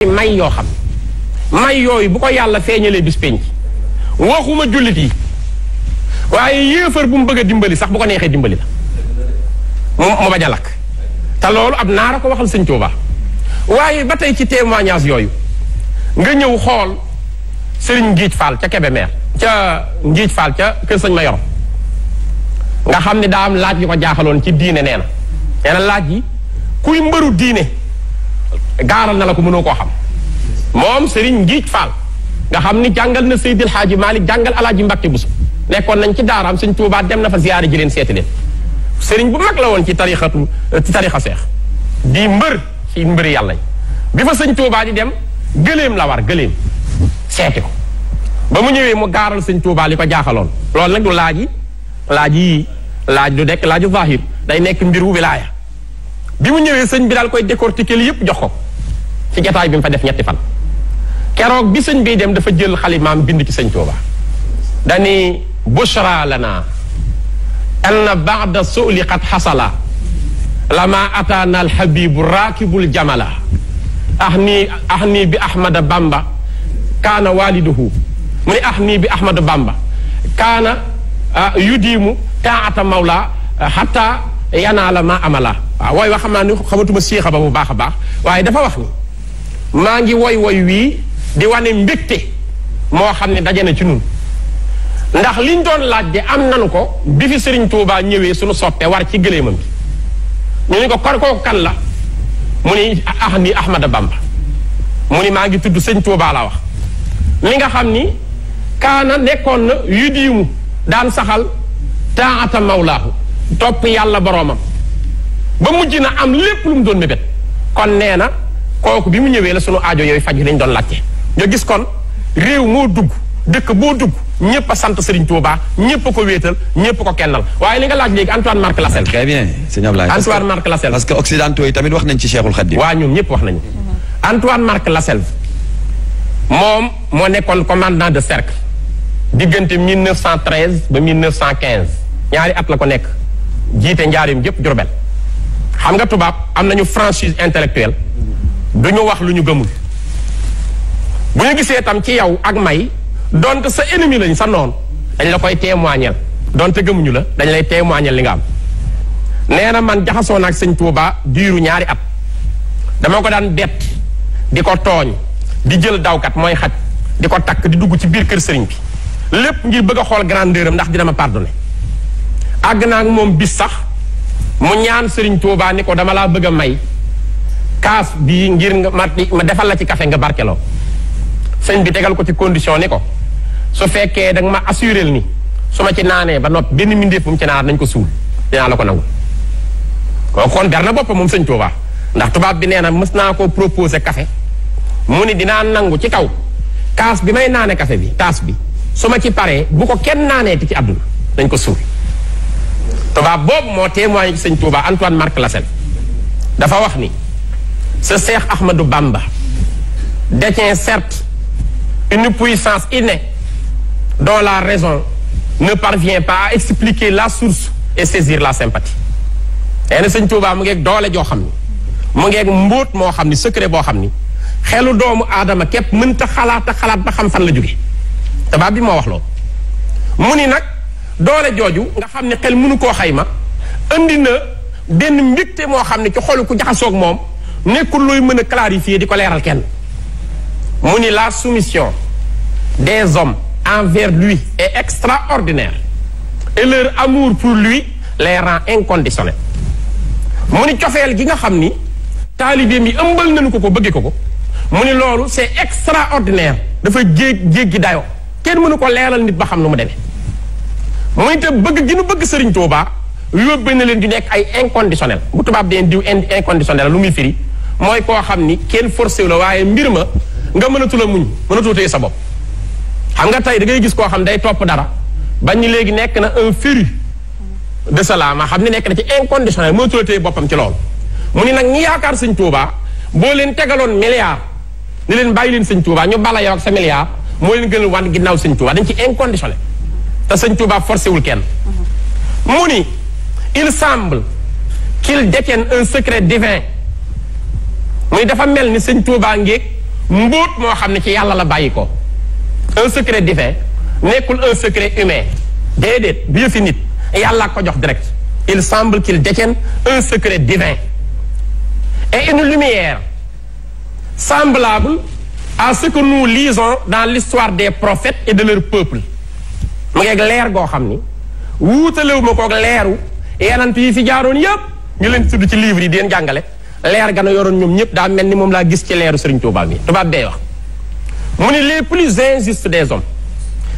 may yoo xam may yooyu bu ko yàlla feeñalee bis penc waxuma jullit yi waaye yéefar bu mu bëgg a dimbali sax bu ko neexee dimbali la mu bañ a lakk te loolu ab naara ko waxal sëñ Tuuba waaye ba tey ci témoignage yooyu nga ñëw xool Serigne Ngiij Fall ca Kébémer ca Ngiij Fall ca kër sëñ Mayoro nga xam ne daa am laaj yu ko jaaxaloon ci diine nee na laaj yi kuy mbëru diine gaaral na la ko mënoo koo xam moom Serigne Ngiij Fall nga xam ni jàngal na Seydil Hadji Malick jàngal Alaaji Mbàkke Buso nekkoon nañ ci daaraam sëñ Tuubaa dem na fa ziyaare ji leen seeti leen Serigne bu mag la woon ci tarixa seex di mbër ci mbëri yàlla yi bi fa sëñ Tuubaa di dem gëléem la war gëléem seeti ko ba mu ñëwee mu gaaral sëñ Tuubaa li ko jaaxaloon loolu nag du laaj du dekk laaju zahir day nekk mbiru wilaaya bi mu ñëwee sëñ bi daal koy décortiquer yépp jox ko ci jataay bi mu fa def ñetti fan keroog bi sëñ bi dem dafa jël xalimaam bind ci sëñ Tuuba dani bushra lana anna ba'da su'li qad hasala lama atana alhabibu rakibul jamala ahni bi ahmada bamba kaana waliduhu mu ne ahni bi ahmada bamba kaana yudimu taata mawla hatta yanaala ma amala waaw wooy wax xam naa ni xamatuma siixa ba bu baax a baax waaye dafa wax ni maa ngi woy wii di wane mbégte moo xam ne daje na ci nun ndax liñ doon laaj de am nanu ko bi fi Serigne Touba ñëwee suñu soppe war ci gëléemam bi ñu ni ko kooku kan la mu ni ni Ahmada Bamba mu ni maa ngi tudd sëñ Touba laa wax mi nga xam ni kaana nekkoon na yudiimu daan saxal taata mawlaahu topp yàlla boroomam ba mujj na am lépp lu mu doon mébét kon nee na kooku bi mu ñëwee la sunu aajo yooyu faj lañ doon laajte nga gis kon réew moo dugg dëkk boo dugg ñëpp a sant Serigne Touba ñëpp a ko wéetal ñëpp ko kennal waaye li nga laaj léegi Antoine Marc Lassalle. très bien sëñ Ablaye. Antoine Marc Lassalle parce que occidentaux yi tamit wax nañ ci Cheikhul Khadim. waa ñoom ñëpp wax nañu. Antoine Marc Lassalle moom moo nekkoon commandant de cercle diggante 1913 ba 1915 ñaari at la ko nekk jiite njaarim yëpp Jurbel xam nga tubaab am nañu franchise intellectuelle du ñu wax lu ñu gëmul bu ñu gisee tam ci yow ak may donte sa ennemi lañ sa noonu dañ la koy témoignel donte gëmuñu la dañ lay témoignel li nga am nee na man jaxasoo naag sëñ Tuuba diiru ñaari at dama ko daan bett di ko tooñ di jël dawkat mooy xaj di ko takk di dugg ci biir kër sëriñ bi lépp ngir bëgg a xool grandeur am ndax dina ma pardonné àgg naa ak moom bis sax mu ñaan Serigne Touba ni ko dama laa bëgg a may kaas bii ngir nga ma defal la ci café nga barkeloo sëñ bi tegal ko ci condition ni ko su fekkee danga ma assurél ni su ma ci naanee ba noppi benn mbindeef bu mu ci naan nañ ko suul dinaa la ko nangu kooku kon ber na boppam moom sëñ Touba ndax tubaab bi nee na mës naa ko proposé café mu ni dinaa nangu ci kaw kaas bi may naane café bi taas bi su ma ci paree bu ko kenn naanee ti ci àdduna nañ ko suul tubaab boobu moo témoigné ci sëñ Touba Antoine Marc Lassalle dafa wax ni ce Cheikh Ahmadou Bamba détient certes une puissance innée dont la raison ne parvient pas à expliquer la source et saisir la sympathie nee na sëñ Touba mu ngeeg doole joo xam ni mu ngeeg mbóot moo xam ni secret boo xam ni xelu doomu aadama képp mënta xalaat ba xam fan la jóge tubaab bi moo wax loolu mu ni nag doole jooju nga xam ne xel mënu koo xayma andi na benn mbégte moo xam ne ci xolu ku jaxasoog moom nekkul looy mën a clarifier di ko leeral kenn mu ni la soumission des hommes envers lui est extraordinaire et leur amour pour lui les rend inconditionnels mu ni cofeel gi nga xam ni taalibeem yi ëmbal nañu ko bëggee ko mu ni loolu c'est extraordinaire dafa jéggi dayoo kenn mënu ko leeral nit ba xam nu mu demee muy te bëgg gi nu bëgg Serigne Touba yóbbee na leen di nekk ay inconditionnel bu tubaab deen diw inconditionnel lu muy firi mooy koo xam ni kenn forcé la waaye mbir ma nga mënatu la muñ mënatoo téye sa bopp xam nga tey da ngay gis koo xam day topp dara bañ ni léegi nekk na un féru de cela ma xam ne nekk na ci inconditionnel mënatu la téye boppam ci loolu mu ni nag ñi yaakaar Sëñ Touba boo leen tegaloon milliard ni leen bàyyi leen Sëñ Touba ñu bala yow ak sa milliard moo leen gënal wan ginnaaw Sëñ Touba dañ ci inconditionnel te Sëñ Touba forcé wul kenn mu ni il semble qu'il détienne un secret divin muy dafa mel ni Sëñ Touba ngeeg mbóot moo xam ne ci yàlla la bàyyi ko. Un secret divin nekkul un secret humain déedéet du yëfi nit yàlla ko jox direct. Il semble qu'il détienne un secret divin et une lumière semblable à ce que nous lisons dans l'histoire des prophètes et de leur peuple. mu ngeeg leer goo xam ni wuutalewu ma koog leeru yenant yi fi jaaroon yëpp ñu leen tudd ci livre yi di leen jàngale leer gana yoroon ñoom ñëpp daa mel ni moom laa gis ci leeru Serigne Touba bi tubaab bee wax mu ni les plus injustes des hommes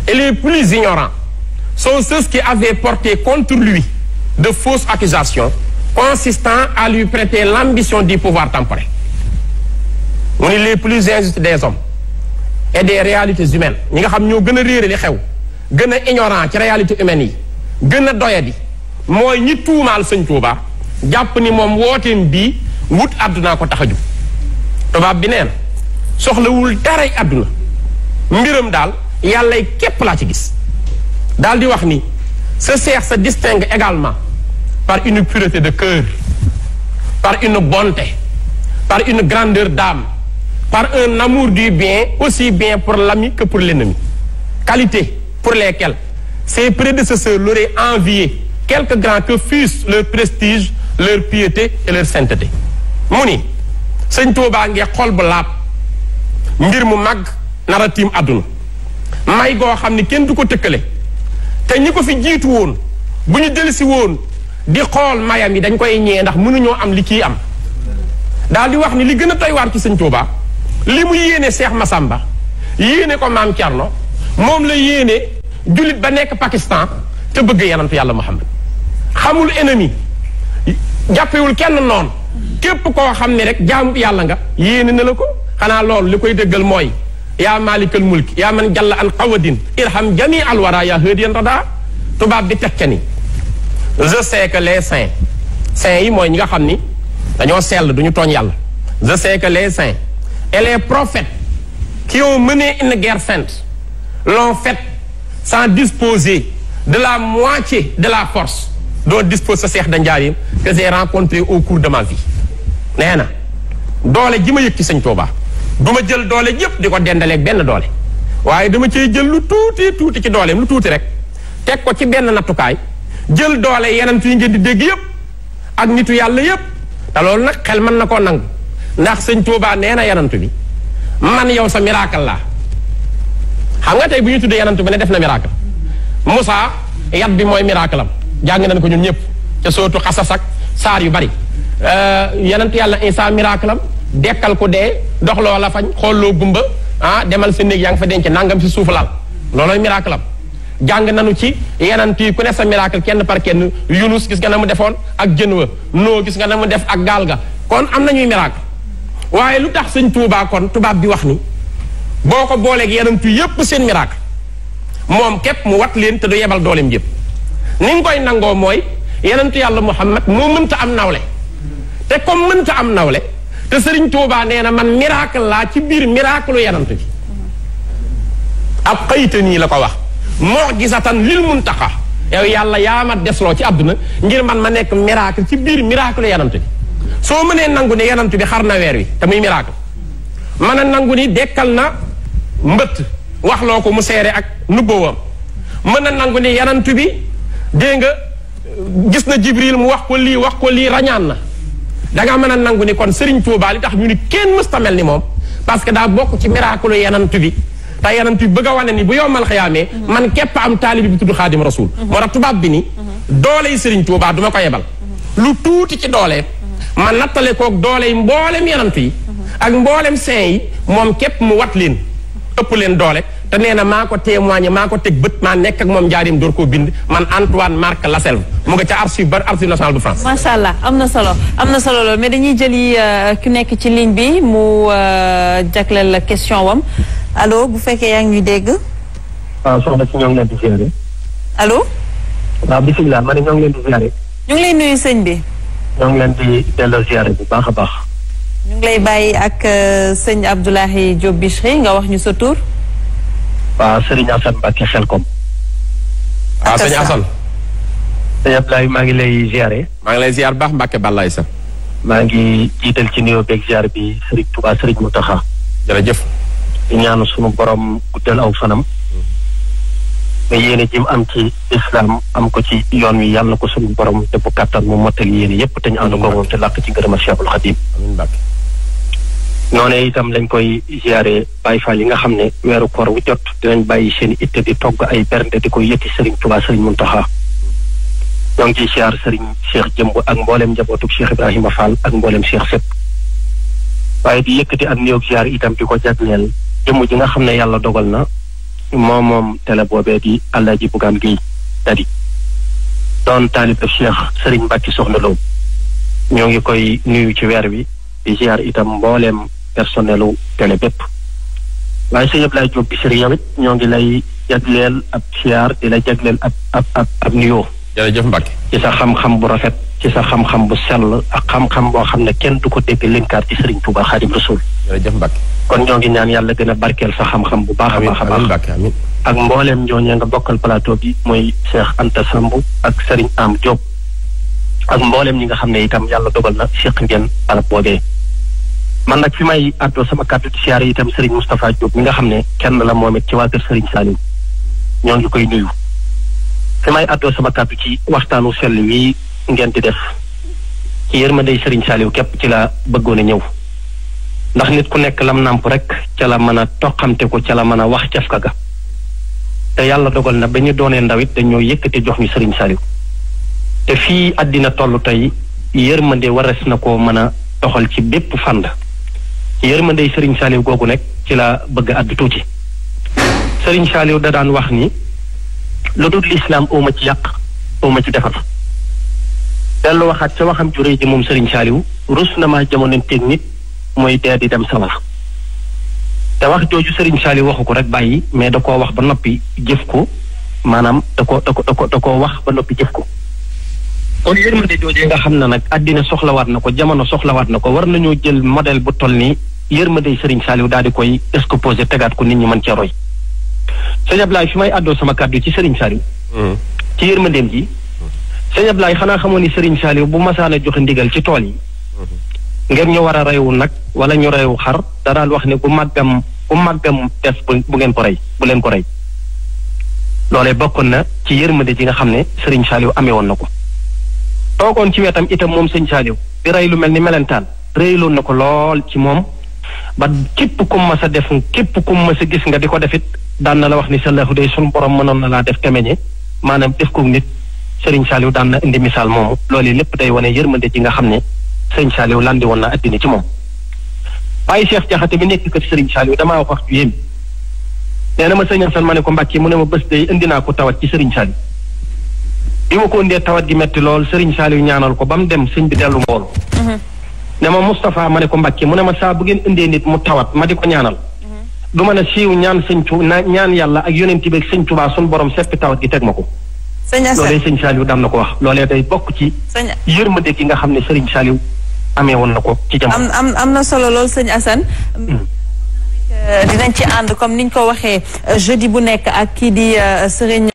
et les plus ignorants sont ceux qui avaient porté contre lui de fausses accusations consistant à lui prêter l'ambition du pouvoir temporel. mu ni les plus injustes des hommes et des réalités humaines ñi nga xam ñoo gën a réere li xew gën a ignorant ci réalité humaine yi gën a doyadi mooy ñi tuumaal sëñ Tuuba jàpp ni moom wooteem bii wut àddunaa ko tax a jug tubaab bi nee na soxlawul daray àdduna mbiram daal yàllay képp laa ci gis daal di wax ni ce seex se distingue également par une pureté de cœur par une bonté par une grandeur d'âme par un amour du bien aussi bien pour l'ami que pour l'ennemi qualité pour lesquelles ses prédécesseurs l'auraient envié quelque grand que fût leur prestige leur piété et leur sainteté mu ni sëñ Tuubaa ngi xol bu laab mbir mu mag nar a tiim àdduna may goo xam ni kenn du ko tëkkale te ñi ko fi jiitu woon bu ñu dellusi woon di xool mayam yi dañ koy ñee ndax mënuñoo am li kii am daal di wax ni li gën a doy waar ci sëñ Tuubaa li mu yéene Seex Masamba yéene ko Maam Cerno moom la yéene jullit ba nekk Pakistan te bëgg yanantu yàlla Muhammad xamul ennemi jàppewul kenn noonu képp koo xam ne rek jaamu yàlla nga yéene na la ko xanaa loolu li koy dëggal mooy yaa maalikal mulk yaa man jalla an qawadin irham jami al wara yaa hadiyan rada tubaab bi teg ca ni je sais que les saints yi mooy ñi nga xam ni dañoo sell duñu tooñ yàlla je sais que les saints et les prophètes qui ont mené une guerre sainte l'ont faite sans disposer de la moitié de la force dont dispose ce Cheikh de Njaaréem que j'ai rencontré au cours de ma vie nee na doole ji ma yëg ci sëñ Tuubaa du ma jël doole yëpp di ko dendaleeg benn doole waaye dama cey jël lu tuuti ci dooleem lu tuuti rek teg ko ci benn nattukaay jël doole yeneen yi ngeen di dégg yëpp ak nitu yàlla yëpp te loolu nag xel mën na koo nangu ndax sëñ Tuubaa nee na yenantu bi man yow sa miracle laa xam nga tey bu ñu tuddee yenantu bi ne def na miracle Moussa yat bi mooy miracle am jàng nañ ko ñun ñëpp ca sootu xasas ak saar yu bari yenantu yàlla Isaa miracle am dekkal ko dee doxloo la fañ xoolloo gumba demal sa néeg yaa ngi fa denc nangam si suuf laal loolooy miracle am jàng nañu ci yenant yi ku ne sa miracle kenn par kenn Yunus gis nga na mu defoon ak jën wa noo gis nga na mu def ak gaal ga kon am nañuy miracle waaye lu tax sëñ Tuubaa kon tubaab bi wax ni boo ko booleeg yenantu yépp seen miracle moom képp mu wat leen te du yebal dooleem yépp ni nga koy nangoo mooy yenantu yàlla Muhammad moo mënta am nawle te comme mënta am nawle te sëriñ Tuubaa nee na man miracle laa ci biir miracle yenantu bi ab xëyta nii la ko wax mu'jizatan lil muntaqa yow yàlla yaa ma desloo ci àdduna ngir man ma nekk miracle ci biir miracle yenantu bi soo mënee nangu ne yenantu bi xar na weer wi te muy miracle mën a nangu ni dekkal na mbëtt wax loo ko mu seere ak nubbowam mën a nangu ni yenantu bi dégg nga gis na Jibril mu wax ko lii rañaan na danga mën a nangu ni kon Serigne Touba li tax ñu ni kenn mësta mel ni moom parce que daa bokk ci miracle yenantu bi te yenantu bi bëgg a wane ni bu yowmal xiyaamee man képp am taalibi bi tudd Xaadim Rasul moo tax tubaab bi ni doole yi Serigne Touba duma ko yebal lu tuuti ci doole ma nattale koog doole yi mboolem yenantu yi ak mboolem saint yi moom képp mu wat leen ëpp leen doole te nee na maa ko témoigné maa ko teg bët maa nekk ak moom Njaaréem door koo bind man Antoine Marc Lasselve mu nga ca archive national de France. macha allah am na solo lool mais dañuy jëli ku nekk ci ligne bi mu jagleel la question wam allo bu fekkee yaa ngi ñuy dégg. waaw soxna si ñoo ngi leen di ziare. allo. waaw bisimilah ma ne ñoo ngi leen di ziare. ñu ngi lay nuyu sëñ bi. ñoo ngi leen di delloo ziare bu baax a baax. ñu ngi lay bàyyi ak sëñ Abdoulaye Diop Bichri nga wax ñu sa tur. waaw Serigne Assane Mbacke Xelkom. waaw sëñ Assane. sëñ Abdoulaye maa ngi lay ziare. maa ngi lay ziar baax Mbacke Balaye sa. maa ngi jiital ci nuyoo beeg ziare bi Serigne Touba Serigne Mountakha. jërëjëf. di ñaanu sunu borom guddal aw fanam. nga yéene jim am ci islam am ko ci yoon wi yàlla na ko sunu borom te bu kàttan mu mottali yéene yépp te ñu ànd ko moom te làkk ci ngërëmal Cheikhul Khadim. amiin Mbacke. noonee itam lañ koy ziare Baye Fall yi nga xam ne weeru koor wu jot dinañ bàyyi seen itte di togg ay bernde di ko yëtti Serigne Touba Serigne Mountakha. ñoo ngi ciy ziar Serigne Cheikh Jëmb ak mboolem njabootug Cheikh Ibrahima Fall ak mboolem Cheikh Sepp. waaye di yëkkati ak nuyoo ziar itam di ko jagleel jëmm ji nga xam ne yàlla dogal na moom télé boobee di Alaaji Bougane Gueye Dany doon taalib Cheikh Serigne Mbacke Soxna Lo. ñoo ngi koy nuyu ci weer wi di ziar itam mboolem personnelu télé bépp. waaye sëñ Ablaye Diop Bichri yow it ñoo ngi lay jagleel ab ziar di la jagleel ab nuyoo. jërëjëf Mbacke. ci sa xam-xam bu rafet ci sa xam-xam bu sell ak xam-xam boo xam ne kenn du ko dégg linkaar ci Serigne Touba Khadim Rasoul. jërëjëf Mbacke. kon ñoo ngi ñaan yàlla gën a barkeel sa xam-xam bu baax a baax a baax. Mbacke amiin. ak mbooleem ñooñu nga bokkal plateau bi mooy Cheikh Anta Samb ak Serigne Am Diop ak mbooleem ñi nga xam ne itam yàlla dogal na Cheikh ngeen barab boobee. man nag fi may àddoo sama kàddu ci siyaare itam Serigne Moustapha Diop mi nga xam ne kenn la moom it ci waa kër Serigne Saliou ñoo ngi koy nuyu. fi may àddoo sama kàddu ci waxtaanu sell wi ngeen di def ci yërmandey Serigne Saliou képp ci la bëggoon a ñëw ndax nit ku nekk lam nàmp rek ca la mën a toqamte ko ca la mën a wax cafka ga te yàlla dogal na ba ñu doonee ndaw it dañoo yëkkati jox ñu Serigne Saliou te fii àddina toll tey yërmande wares na koo mën a doxal ci bépp fànn yërmandey Serigne Saliou googu nekk ci la bëgg a àddu tuuti. Serigne Saliou da daan wax ni lu dul lislaam uma ci yàq uma ci defar dellu waxaat ca waxam ju rëy ji moom Serigne Saliou rus na maa jamononteeg nit mooy dee di dem sawara te wax jooju Serigne Saliou waxu ko rek bàyyi mais da koo wax ba noppi jëf ko maanaam da koo wax ba noppi jëf ko. kon yërmande joojee nga xam ne nag àddina soxlawaat na ko jamono soxlawaat na ko war nañoo jël modèle bu toll nii yërmande Serigne Saliou daal di koy exposé tegaat ko nit ñi mën cee roy. sëñ Ablaye fi may àddoo sama kàddu ci Serigne Saliou. ci yërmandeem ji. sëñ Ablaye xanaa xamoon ni Serigne Saliou bu masaana joxe ndigal ci tool yi. ngir ñu war a reyu nag wala ñu reyu xar da daan wax ne bu màggam des bu ngeen ko rey bu leen ko rey. loolee bokkoon na ci yërmande ji nga xam ne Serigne Saliou amee woon na ko. toogoon ci wetam itam moom sëñ Saliou di rey lu mel ni melentaan rëyloon na ko lool ci moom ba képp kum ma sa def képp kum ma sa gis nga di ko defit daan na la wax ni sallahu day sunu borom mënoon na laa def temeñe maanaam def ko nit Serigne Saliou daan na indi misaal moomu loolu lépp day wane yërmande ji nga xam ne sëñ Saliou landi woon na addina ci moom. Baye Cheikh Diakhaté bi nekk kër Serigne Saliou damaa wax ju yéem nee na ma sëñ Assane ma ne ko Mbàkke mu ne ma bés day indi naa ko tawat ci Serigne Saliou bi ma ko indee tawat gi metti lool Serigne Saliou ñaanal ko ba mu dem sëñ bi dellu mbool ne ma Moustapha ma ne ko Mbàkke mu ne ma saa bu ngeen indee nit mu tawat ma di ko ñaanal du mën a siiw ñaan ñaan yàlla ak yonent bi ak sëñ Touba suñu borom seppi tawat gi teg ma ko. loolee sëñ Saliou daan na ko wax loolee day bokk ci yërmande gi nga xam ne Serigne Saliou amee woon na ko ci jamono. am na solo lool sëñ Assane. dinañ ci ànd comme niñ ko waxee jeudi bu nekk ak kii di Serigne